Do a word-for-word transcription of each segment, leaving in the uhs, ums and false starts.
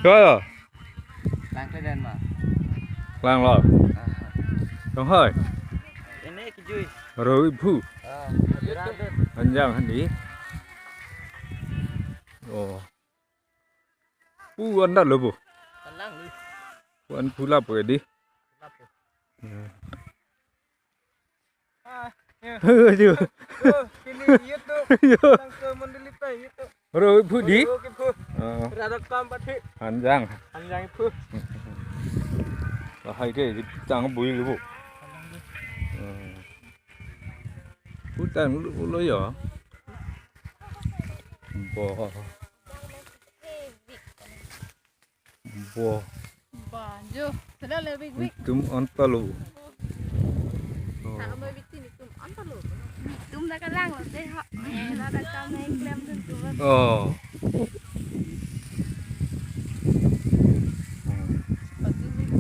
Koi o? Lang ke den ma. Lang lo. Ah. Tong hoi. Ini kijui. Roi phu. Ah, randut. Anjang handi. Oh. Pu anda lo bu. Kalang li. Pu an pula pu di. Lapu. Hmm. Ah, ya. Aduh. Yo, pini YouTube. Yo. Langsung mondoli pa YouTube. Bro, ibu di? Oke, Bu. Oh. Radot pam pati. Anjang. Anjang ibu. Lahai ke, tang bui lu bu. Hmm. Putang lu lo ya. Bo. Bo. Ba, jo, sudah lebih big. Itum anta lo. Kalau mau bikin itum anta lo. Itum dah kalang lo, deh, ha. Eh, dah ada kami yang klaim tuh, tuh. Oh. Sepatu big.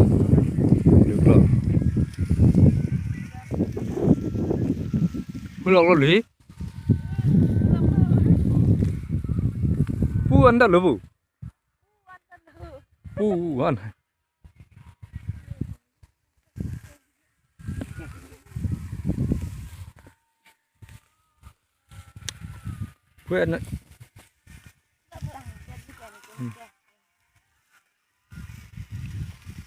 Hulak lo li. Pu anda lo bu. Pu an. Pu an.